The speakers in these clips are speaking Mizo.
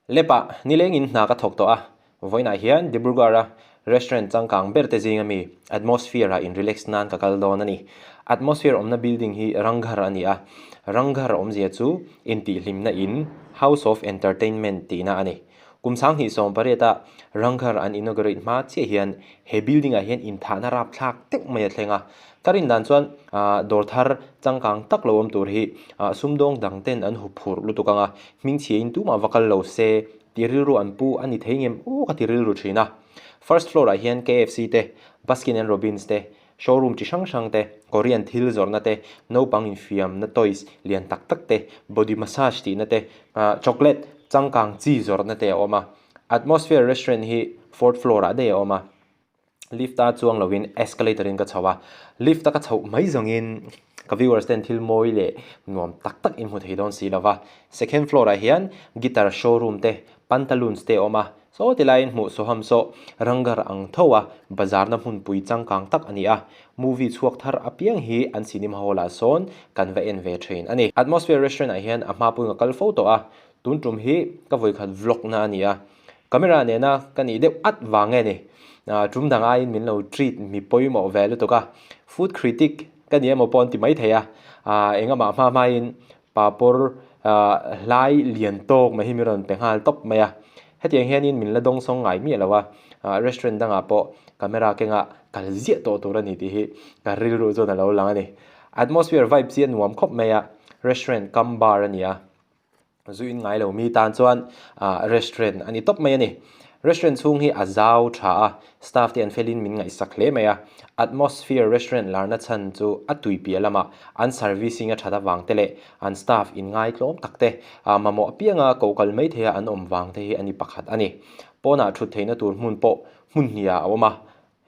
Lepah nilengin hna ka thawk tawh a, vawiinah hian Dibrugarh-a restaurant changkang ber te zinga mi Atmosphere-ah in relax nan ka kal dawn a ni. Atmosphere awmna building hi Ranghar a ni a, Ranghar awmzia chu intihhlimna in, House of Entertainment tihna a ni. Kum 2018-a Ranghar an inaugurate hma chiah hian he building-ah hian inthahna rapthlak deuh mai a thleng a. Ka rin dan chuan dawr thar changkang tak lo awm tur hi sumdawng dang ten an hu phurh lutuk ang a, hmingchhiain tumah va kal lo se tih rilru an pu a ni thei ngem aw ka ti rilru thin a. First floor-ah hian KFC te, Baskin and Robbins te, showroom chi hrang hrang te, Korean thil zawrhna te, naupang infiamna toys lian tak tak te, body massage tihna te, chocolate changkang chi zawrhna te a awm a. Atmosphere restaurant hi fourth floor-ah daih a awm a. Lift a chuang lovin escalator in ka chho a, lift a ka chhoh mai zawngin ka viewers ten thil mawi leh nuam tak tak in hmu thei dawn si lova. Second floor ah hian guitar showroom te, pantaloons te a awm a, saw ti laiin hmuh sawham saw rangar ang tho a bazar na hmunpui changkang tak a ni a, movie chhuak thar apiang hi an cinema hall ah sawn kan va en ve thin a ni. Atmosphere restaurant ah hian a hma pawhin ka kal fo tawh a, tun tum hi ka vawikhat vlog na a ni a. Camera nena ka nih deuh at vang nge ni? Tum dang aiin min lo treat mi pawimawh ve lutuk a, food critic ka ni emaw pawh an ti maithei a, engamah hma hmain papawr hlai lian tawk mai hi min rawn pe nghal tawp mai a. Hetiang hianin min la dawngsawng ngai miah lo a, restaurant dangah pawh camera kengah kal ziah tawh tur a ni tih hi ka rilru chuan a lo lang a ni. Atmosphere vibe chi a nuam khawp mai a, restaurant cum bar a ni a. Zu in ngai lo mi tan chuan restaurant a ni tawp mai a ni. Restaurant chhung hi a zau tha a, staff te an felin min ngaihsak hle mai a. Atmosphere restaurant larna chhan chu a tui piah lamah an servicing a that avang te leh an staff in ngaitlawm tak te mamawh apianga koh kal mai theia an awm vang te hi a ni pakhat a ni. Pawnah thut theihna tur hmun pawh hmun hniah a awm a,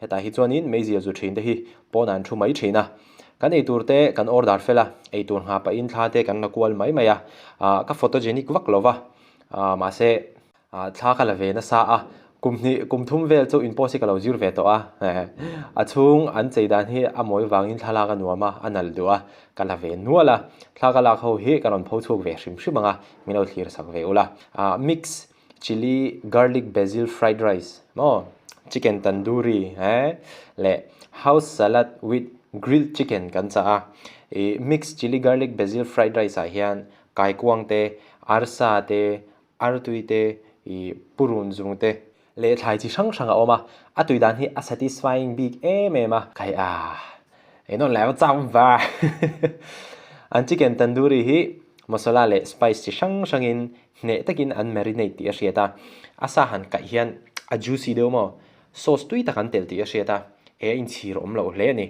Hetah hi chuanin meizial zu thin te hi pawnah an thu mai thin a. Kan eitur te kan order fel a, eitur nghah pahin thla te kan la kual mai mai a. Ka photogenic vak lo va, mahse thla ka la ve nasa a, kum hnih kum thum vel chu in post hi ka lo zir ve tawh a. A chhung an chei dan hi a mawi vangin thlalak a nuam a, a nalh duh a, ka la ve nual a. Thla ka lak ho hi ka rawn pho chhuak ve hrim hrim ang a, min lo thlir sak ve ula. Mix Chilli garlic basil fried rice maw chicken tandoori eh leh house salad with grilled chicken kan chah a ih mix chilli garlic basil fried rice ah hian kaikuang te arsa te artui te ih purun zung te leh thlai chi hrang hrang a awm a a tui dan hi a satisfying bik em em a kai a eng nawn leh chang va an chicken tandoori hi masala leh spice chi hrang hrangin Hneh takin an marinate tih a hriat a, a sa han kaih hian a juicy deuh maw? Sauce tui tak an telh tih a hriat a, he a inchhir awm loh hle a ni.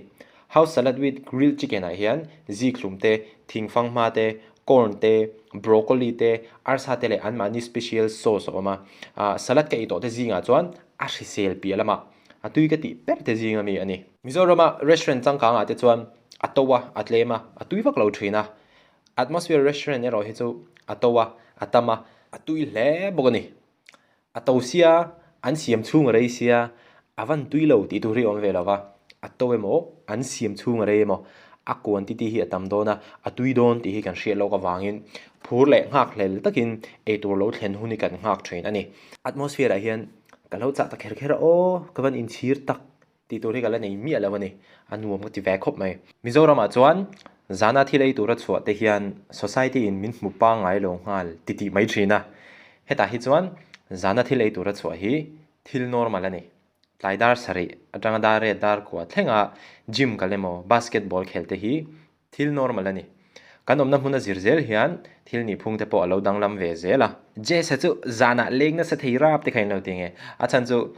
House salad with grilled chicken ah hian zikhlum te, thingfanghma te, corn te, broccoli te, arsa te leh anmahni special sauce a awm a. Salad ka ei tawh te zingah chuan a hrisel piah lamah a tui ka tih ber te zing ami a ni. Mizorama restaurant changkangah te chuan a to a, a tlem a, a tui vak lo thin a. Atmosphere restaurant erawh hi chu a to a, a tam a, a tui hle bawk a ni. A to sia, an siam chhung a rei sia, a van tui lo tih tur hi a awm ve lo va, a to emaw, an siam chhung a rei emaw, a quantity hi a tam dawn a, a tui dawn tih hi kan hriat lawk avangin phur leh nghak hlel takin eitur lo thlen hun hi kan nghak thin a ni. Atmosphere ah hian ka lo chah ta kher kher a aw, ka van inchhir tak. Tih tur hi ka la nei miah lo a ni, a nuam ka ti ve khawp mai. Mizoramah chuan zana thil ei tura chhuah te hian society in min hmu pangngai lo nghal ti tih mai thin a. Hetah hi chuan zana thil ei tura chhuah hi thil normal a ni. Tlai dar sarih atanga dar riat dar kua thlenga gym kal emaw basketball khel te hi Thil normal a ni. Kan awmna hmuna zir zel hian thil nihphung te pawh a lo danglam ve zel a. Jess-a chu zanah leng nasa thei rap te kha in lo ti nge. A chhan chu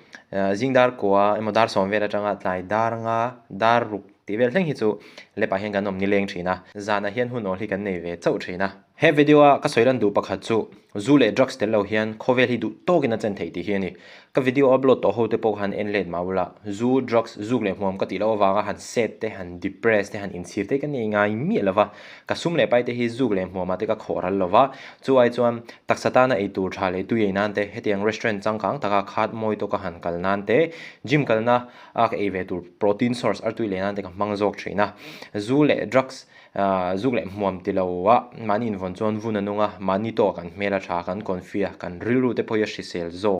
zing dar kua emaw dar sawm vel atanga tlai dar nga dar ruk tih vel thleng hi chu lepah hian kan awm ni leng thin a. Zanah hian hun awl hi kan nei ve chauh thin a. He video a ka sawi lan duh pakhat chu zu leh drugs tel lo hian khawvel hi duh tawkin a chen theih tih hi a ni. Ka video upload tawh ho te pawh khan en let mah ula, zu, drugs, zuk leh hmuam ka tih loh avanga han sad te, han depress te, han inchhir te ka nei ngai miah lo va. Ka sum leh pai te hi zuk leh hmuamah te ka khawh ral lo va, chu ai chuan taksa tana ei tur tha leh tui ei nan te, hetiang restaurant changkang taka khat mawi tawka han kal nan te, gym kalna a ka ei ve tur protein source artui leh nan te ka hmang zawk thin a. Zu leh drugs. Ahh zuk leh hmuam tilo a mahni invawn chuan vun a nung a mahni tawk ah kan hmel a tha kan confi a kan rilru te pawh hi a hrisel zawk.